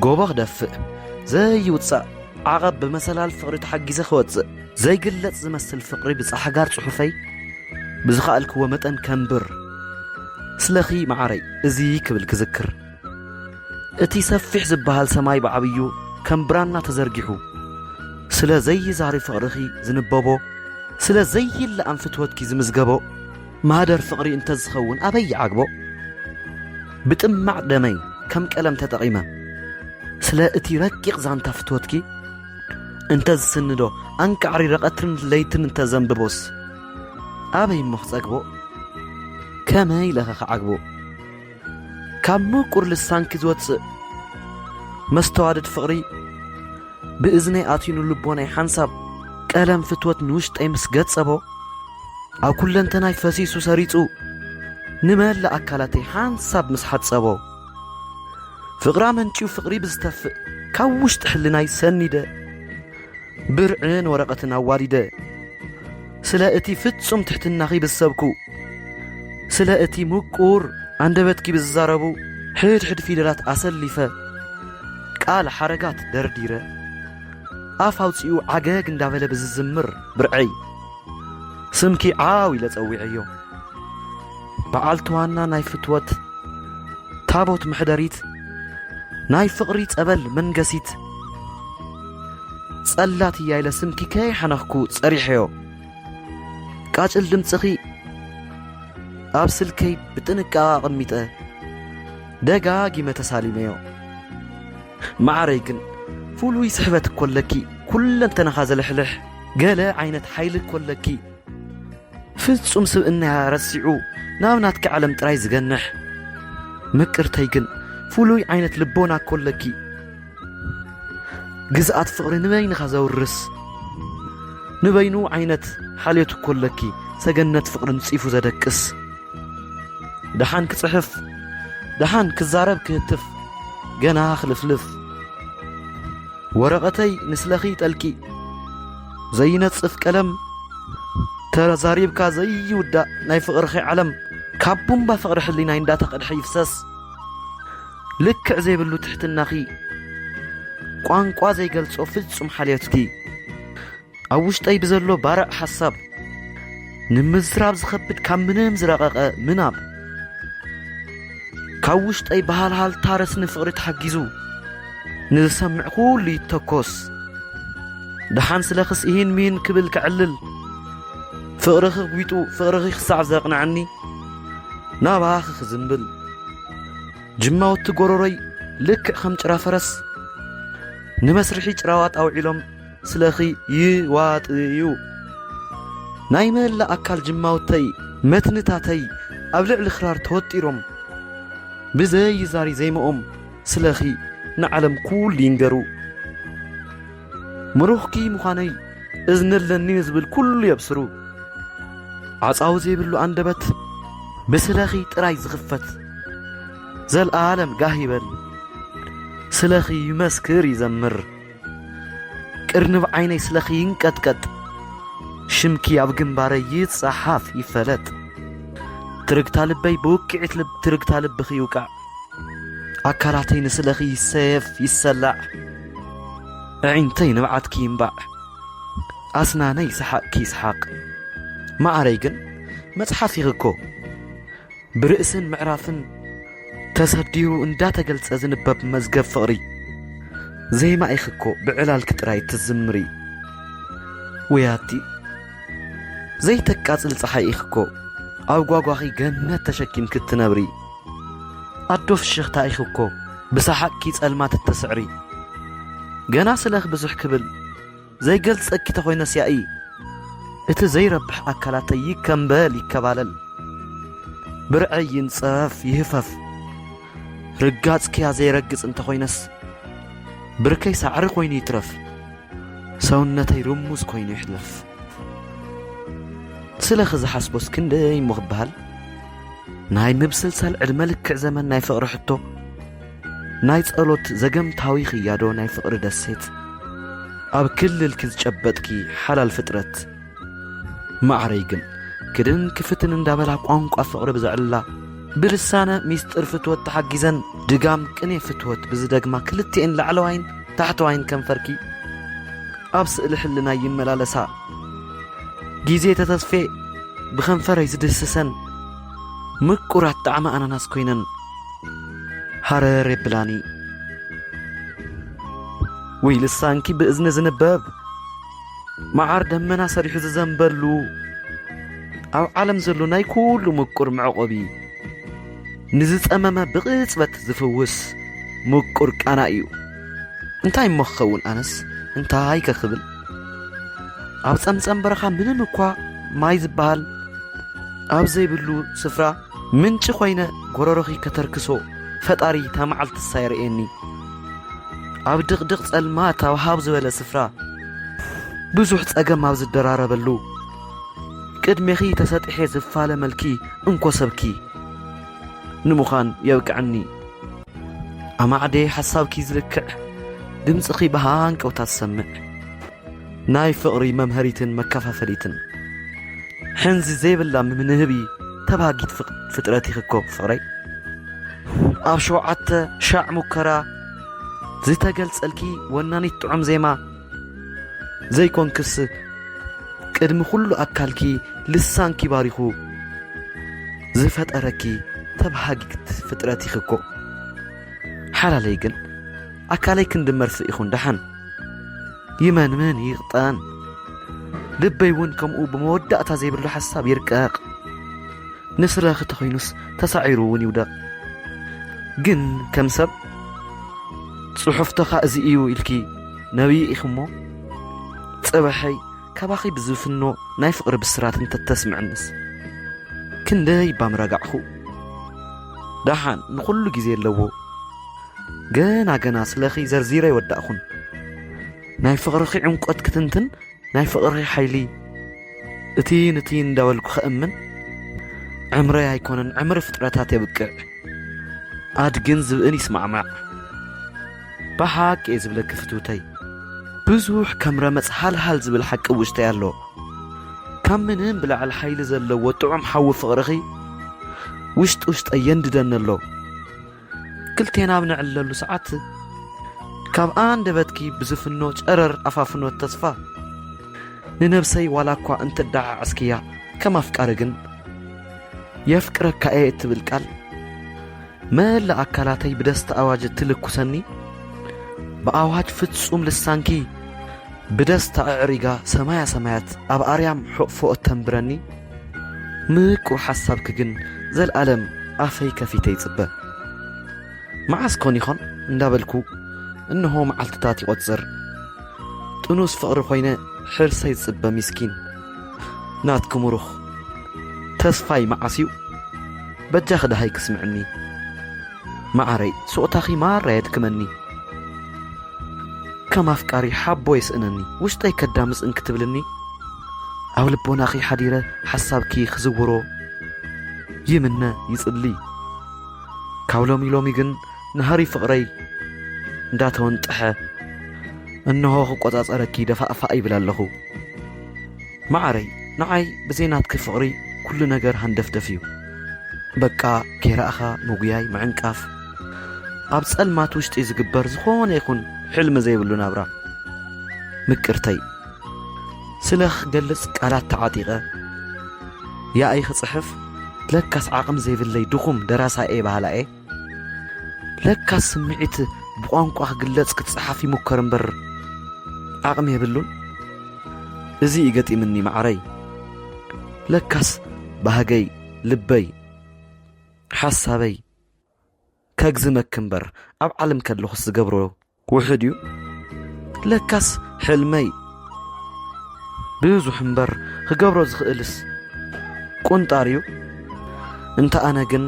ጎቦ ክደፍእ ዘይውጻእ ዓቐብ ብመሰላል ፍቕሪ ተሓጊዘ ክወጽእ ዘይግለጽ ዝመስል ፍቕሪ ብጻሕጋር ጽሑፈይ ብዝኸኣልክዎ መጠን ከንብር። ስለኺ መዓረይ እዚ ክብል ክዝክር። እቲ ሰፊሕ ዝበሃል ሰማይ ብዓብዩ ከም ብራና ተዘርጊሑ ስለ ዘይዛሪ ፍቕርኺ ዝንበቦ፣ ስለ ዘይለኣም ፍትወትኪ ዝምዝገቦ ማህደር ፍቕሪ እንተዝኸውን ኣበይ ይዓግቦ? ብጥማዕ ደመይ ከም ቀለም ተጠቒመ ስለ እቲ ረቂቕ ዛንታ ፍትወትኪ እንተዝስንዶ፣ ኣንቃዕሪረ ቀትርን ለይትን እንተዘንብቦስ ኣበይ እሞ ክጸግቦ? ከመይ ኢለኸ ክዓግቦ? ካብ ምቁር ልሳንኪ ዝወጽእ መስተዋድድ ፍቕሪ ብእዝነይ ኣትዩ ንልቦናይ ሓንሳብ ቀለም ፍትወት ንውሽጠይ ምስ ገጸቦ፣ ኣብ ኩለንተናይ ፈሲሱ ሰሪጹ ንመላእ ኣካላተይ ሓንሳብ ምስ ሓጸቦ፣ ፍቕራ መንጭዩ ፍቕሪ ብዝተፍእ ካብ ውሽጢ ሕልናይ ሰኒደ ብርዕን ወረቐትን ኣዋዲደ ስለ እቲ ፍጹም ትሕትናኺ ብዝሰብኩ፣ ስለ እቲ ምቁር ኣንደበትኪ ብዝዛረቡ ሕድሕድ ፊደላት ኣሰሊፈ ቃል ሓረጋት ደርዲረ ኣፍ ኣውጺኡ ዓገግ እንዳበለ ብዝዝምር ብርዐይ ስምኪ ዓው ኢለ ጸዊዐዮ። በዓልቲ ዋና ናይ ፍትወት ታቦት መሕደሪት፣ ናይ ፍቕሪ ጸበል መንገሲት፣ ጸላት እያ ኢለ ስምኪ ከይሓነኽኩ ጸሪሐዮ። ቃጭል ድምጽኺ ኣብ ስልከይ ብጥንቃቐ ኣቐሚጠ ደጋጊመ ተሳሊመዮ። መዓረይ ግን ፍሉይ ስሕበት እኮ ኣለኪ፣ ኩለንተናኻ ዘልሕልሕ ገለ ዓይነት ሓይሊ እኮ ኣለኪ። ፍጹም ስብእናያ ረሲዑ ናብ ናትኪ ዓለም ጥራይ ዝገንሕ። ምቅርተይ ግን ፍሉይ ዓይነት ልቦና እኮ ኣለኪ። ግዝኣት ፍቕሪ ንበይንኻ ዘውርስ፣ ንበይኑ ዓይነት ሓልዮት እኮ ኣለኪ፣ ሰገነት ፍቕሪ ንጺፉ ዘደቅስ። ደሓን ክጽሕፍ፣ ደሓን ክዛረብ ክህትፍ፣ ገና ክልፍልፍ። ወረቐተይ ንስለኺ ጠልቂ፣ ዘይነጽፍ ቀለም፣ ተዛሪብካ ዘይውዳእ ናይ ፍቕርኺ ዓለም፣ ካብ ቡምባ ፍቕሪ ሕሊናይ እንዳተቐድሐ ይፍሰስ። ልክዕ ዘይብሉ ትሕትናኺ፣ ቋንቋ ዘይገልጾ ፍጹም ሓልዮትኪ፣ ኣብ ውሽጠይ ብዘሎ ባርዕ ሓሳብ፣ ንምዝራብ ዝኸብድ ካብ ምንም ዝረቐቐ ምናብ፣ ካብ ውሽጠይ ብሃልሃልታ ረስኒ ፍቕሪ ተሓጊዙ፣ ንዝሰምዕ ኩሉ ይተኮስ። ደሓን ስለኽስ ኢሂን ሚሂን ክብል ከዕልል፣ ፍቕርኺ ጒጡ ፍቕርኺ ክሳዕ ዘቕንዓኒ፣ ናባኺ ክዝምብል። ጅማውቲ ጎረሮይ ልክዕ ከም ጭራ ፈረስ፣ ንመስርሒ ጭራዋጥ ኣውዒሎም ስለኺ ይዋጥዩ። ናይ መላእ ኣካል ጅማውተይ መትንታተይ ኣብ ልዕሊ ክራር ተወጢሮም፣ ብዘይ ይዛሪ ዘይምኦም ስለኺ ንዓለም ኩሉ ይንገሩ። ምሩኽኪ ምዃነይ እዝኒ ኣለኒ ንዝብል ኩሉ የብስሩ። ዓጻዊ ዘይብሉ ኣንደበት ብስለኺ ጥራይ ዝኽፈት፣ ዘልኣለም ጋህ ይበል። ስለኺ ይመስክር ይዘምር። ቅርንብ ዓይነይ ስለኺ ይንቀጥቀጥ። ሽምኪ ኣብ ግንባረይ ይጸሓፍ ይፈለጥ። ትርግታ ልበይ ብውቅዒት ልብ ትርግታ ልብኺ ይውቃዕ። ኣካላተይ ንስለኺ ይሰየፍ ይሰላዕ። ኣዒንተይ ንብዓትኪ ይንባዕ። ኣስናነይ ሰሓቕኪ ይስሓቕ። መዓረይ ግን መጽሓፍ ኢኺ እኮ። ብርእስን ምዕራፍን ተሰዲሩ እንዳተገልጸ ዝንበብ መዝገብ ፍቕሪ። ዜማ ኢኺ እኮ ብዕላልኪ ጥራይ ትዝምሪ። ውያቲ ዘይተቃጽል ጸሓይ ኢኺ እኮ። ኣብ ጓጓኺ ገነት ተሸኪምኪ እትነብሪ። ኣዶ ፍሽኽታ ኢኺ እኮ ብሰሓቕኪ ጸልማት እተስዕሪ። ገና ስለኺ ብዙሕ ክብል ዘይገልጸኪ ተኾይነስ ያኢ፣ እቲ ዘይረብሕ ኣካላተይ ይከምበል ይከባለል። ብርዐይ ይንጸፍ ይህፈፍ። ርጋጽክያ ዘይረግጽ እንተኾይነስ፣ ብርከይ ሳዕሪ ኮይኑ ይትረፍ። ሰውነተይ ርሙስ ኮይኑ ይሕለፍ። ስለኺ ዝሓስቦስ ክንደይ እሞ ክበሃል? ናይ ምብስልሳል ዕድመ ልክዕ ዘመን ናይ ፍቕሪ ሕቶ፣ ናይ ጸሎት ዘገምታዊ ክያዶ ናይ ፍቕሪ ደሴት፣ ኣብ ክልልኪ ዝጨበጥኪ ሓላል ፍጥረት። ማዕረይ ግን ክድን ክፍትን እንዳበላ ቋንቋ ፍቕሪ ብዘዕልላ፣ ብልሳነ ሚስጥር ፍትወት ተሓጊዘን ድጋም ቅኔ ፍትወት ብዝደግማ ክልቲኤን ላዕለዋይን ታሕተዋይን ከንፈርኪ ኣብ ስእሊ ሕልና ይመላለሳ። ግዜ ተተስፌ ብኸንፈረይ ዝድህስሰን ምቁራት ጣዕሚ ኣናናስ ኮይነን ሃረር የብላኒ። ወይ ልሳንኪ ብእዝኒ ዝንበብ መዓር ደመና ሰሪሑ ዝዘንበሉ ኣብ ዓለም ዘሎ ናይ ኩሉ ምቁር መዕቆቢ ንዝጸመመ ብቕጽበት ዝፍውስ ምቁር ቃና እዩ። እንታይ እሞ ክኸውን ኣነስ እንታይ ከክብል? ኣብ ጸምጸም በረኻ ምንም እኳ ማይ ዝበሃል ኣብ ዘይብሉ ስፍራ ምንጪ ኮይነ ጎረሮኺ ከተርክሶ ፈጣሪ እታ መዓልቲ ሳይርእየኒ። ኣብ ድቕድቕ ጸልማት ኣብ ሃብ ዝበለ ስፍራ ብዙሕ ጸገም ኣብ ዝደራረበሉ ቅድሜኺ ተሰጢሐ ዝፋለመልኪ እንኮ ሰብኪ ንምዃን የብቅዐኒ። ኣማዕደ ሓሳብኪ ዝልክዕ ድምፅኺ ብሃንቀውታ ትሰምዕ ናይ ፍቕሪ መምሃሪትን መከፋፈሊትን ሕንዚ ዘይብላ ምንህቢ ተባጊት ፍጥረት ይኽኮ ፍቕረይ። ኣብ ሸውዓተ ሻዕ ሙከራ ዝተገልጸልኪ ወናኒት ጥዑም ዜማ ዘይኮንክስ ቅድሚ ኩሉ ኣካልኪ ልሳንኪ ባሪኹ ዝፈጠረኪ ተባሃጊት ፍጥረት ይኽኮ ሓላለይ ግን ኣካለይ ክንዲ መርፍእ ይኹን ደሓን ይመንምን ይቕጠን። ልበይ እውን ከምኡ ብመወዳእታ ዘይብሉ ሓሳብ ይርቀቕ። ንስለኺ ተኾይኑስ ተሳዒሩ እውን ይውደቕ። ግን ከም ሰብ ጽሑፍቶኻ እዚ እዩ ኢልኪ ነብዪ ኢኺሞ? ጽባሐይ ካባኺ ብዝፍኖ ናይ ፍቕሪ ብስራት እንተተስምዕንስ ክንደይ ባምረጋዕኹ። ደሓን ንኹሉ ግዜ ኣለዎ። ገና ገና ስለኺ ዘርዚረ ይወዳእኹን ናይ ፍቕርኺ ዕምቆት ክትንትን ናይ ፍቕርኺ ሓይሊ እቲ ንቲ እንዳበልኩ ኸእምን ዕምረይ ኣይኮነን ዕምሪ ፍጥረታት የብቅዕ። ኣድግን ዝብእን ይስማዕማዕ። ብሓቂ እየ ዝብለኪ ፍትውተይ ብዙሕ ከም ረመፅ ሃልሃል ዝብል ሓቂ ውሽጠይ ኣሎ። ካብ ምንም ብላዕሊ ሓይሊ ዘለዎ ጥዑም ሓዊ ፍቕርኺ ውሽጢ ውሽጠይ የንድደኒ ኣሎ። ክልቴና ኣብ ንዕለሉ ሰዓት ካብ ኣንደበትኪ ብዝፍኖ ጨረር ኣፋፍኖት ተስፋ ንነብሰይ ዋላ እኳ እንተደዓዓስክያ ከም ኣፍቃሪ ግን የፍቅረካ እየ እትብል ቃል መላእ ኣካላተይ ብደስታ ኣዋጅ እትልኩሰኒ ብኣዋጅ ፍጹም ልሳንኪ ብደስታ ኣዕሪጋ ሰማያ ሰማያት ኣብ ኣርያም ሕቕፎ እተንብረኒ ምቁር ሓሳብኪ ግን ዘልኣለም ኣፈይ ከፊተ ይጽበ። መዓስ ኮን ይኾን እንዳበልኩ እንሆ መዓልትታት ይቖጽር። ጥኑስ ፍቕሪ ኮይነ ሕርሰይ ዝጽበ ሚስኪን ናትኪ ምሩኽ ተስፋይ መዓስ እዩ በጃኺ ደሃይ ክስምዕኒ። መዓረይ ሱቕታኺ ማራ የድክመኒ። ከም ኣፍቃሪ ሓቦ የስእነኒ ውሽጠይ ከዳምፅ እንክትብልኒ ኣብ ልቦናኺ ሓዲረ ሓሳብኪ ክዝውሮ ይምነ ይጽሊ። ካብ ሎሚ ሎሚ ግን ናህሪ ፍቕረይ እንዳተወንጠሐ እንሆ ክቆጻጸረኪ ደፋእፋእ ይብል ኣለኹ። መዓረይ ንዓይ ብዘይ ናትኪ ፍቕሪ ኩሉ ነገር ሃንደፍደፍ እዩ። በቃ ጌራእኻ ምጉያይ ምዕንቃፍ ኣብ ጸልማት ውሽጢ ዝግበር ዝኾነ ይኹን ሕልሚ ዘይብሉ ናብራ። ምቅርተይ ስለ ክገልጽ ቃላት ተዓጢቐ ያኣይ ክጽሕፍ ለካስ ዓቕሚ ዘይብለይ ድኹም ደራሳኤ ባህላኤ። ለካስ ስምዒት ብቋንቋ ክግለጽ ክትጸሓፍ ይሙከር እምበር ዓቕሚ የብሉን። እዚ እዩ ገጢምኒ መዓረይ። ለካስ ባህገይ ልበይ ሓሳበይ ከግዝመኪ እምበር ኣብ ዓለም ከለኹስ ዝገብሮ ውሑድ እዩ። ለካስ ሕልመይ ብዙሕ እምበር ክገብሮ ዝኽእልስ ቁንጣር እዩ። እንተ ኣነ ግን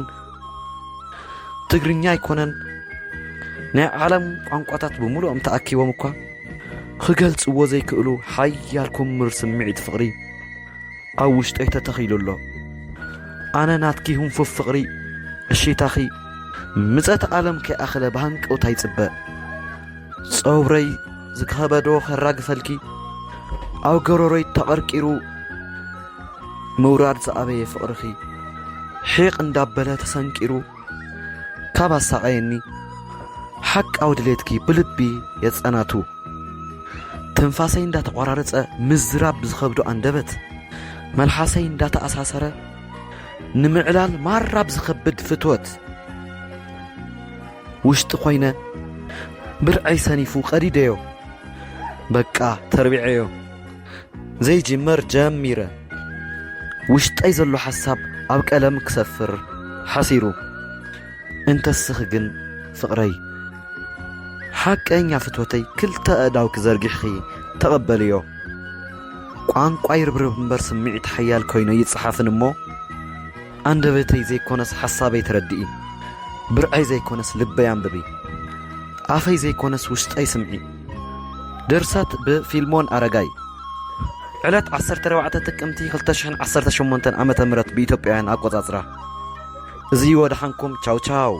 ትግርኛ ኣይኮነን ናይ ዓለም ቋንቋታት ብምሉኦም ተኣኪቦም እኳ ክገልጽዎ ዘይክእሉ ሓያል ኩምር ስምዒት ፍቕሪ ኣብ ውሽጠይ ተተኺሉ ኣሎ። ኣነ ናትኪ ህንፉፍ ፍቕሪ እሺታኺ ምጸት ዓለም ከይኣኸለ ብሃንቀውታ ይጽበ። ጸውረይ ዝከበዶ ከራግፈልኪ ኣብ ገረሮይ ተቐርቂሩ ምውራድ ዝኣበየ ፍቕርኺ ሒቕ እንዳበለ ተሰንቂሩ ካብ ኣሳቐየኒ፣ ሓቃዊ ድሌትኪ ብልቢ የጸናቱ። ትንፋሰይ እንዳተቋራረጸ ምዝራብ ብዝኸብዶ ኣንደበት፣ መልሓሰይ እንዳተኣሳሰረ ንምዕላል ማራ ብዝኸብድ ፍትወት፣ ውሽጢ ኮይነ ብርዐይ ሰኒፉ ቀዲደዮ። በቃ ተርቢዐዮ። ዘይጅመር ጀሚረ። ውሽጠይ ዘሎ ሓሳብ ኣብ ቀለም ክሰፍር ሓሲሩ። እንተስኺ ግን ፍቕረይ፣ ሓቀኛ ፍትወተይ ክልተ ኣእዳውኪ ዘርጊሕኺ ተቐበልዮ። ቋንቋ ይርብርብ እምበር ስምዒት ሓያል ኮይኖ ይጽሓፍን እሞ፣ ኣንደበተይ ዘይኮነስ ሓሳበይ ተረድኢ፣ ብርዐይ ዘይኮነስ ልበይ ኣንብቢ። ኣፈይ ዘይኮነስ ውሽጠይ ስምዒ። ድርሰት ብፊልሞን ኣረጋይ። ዕለት ዓሰርተ ኣርባዕተ ጥቅምቲ ክልተ ሽሕን ዓሰርተ ሸሞንተን ዓመተ ምህረት ብኢትዮጵያውያን ኣቆጻጽራ። እዚ ወደሓንኩም፣ ቻው ቻው።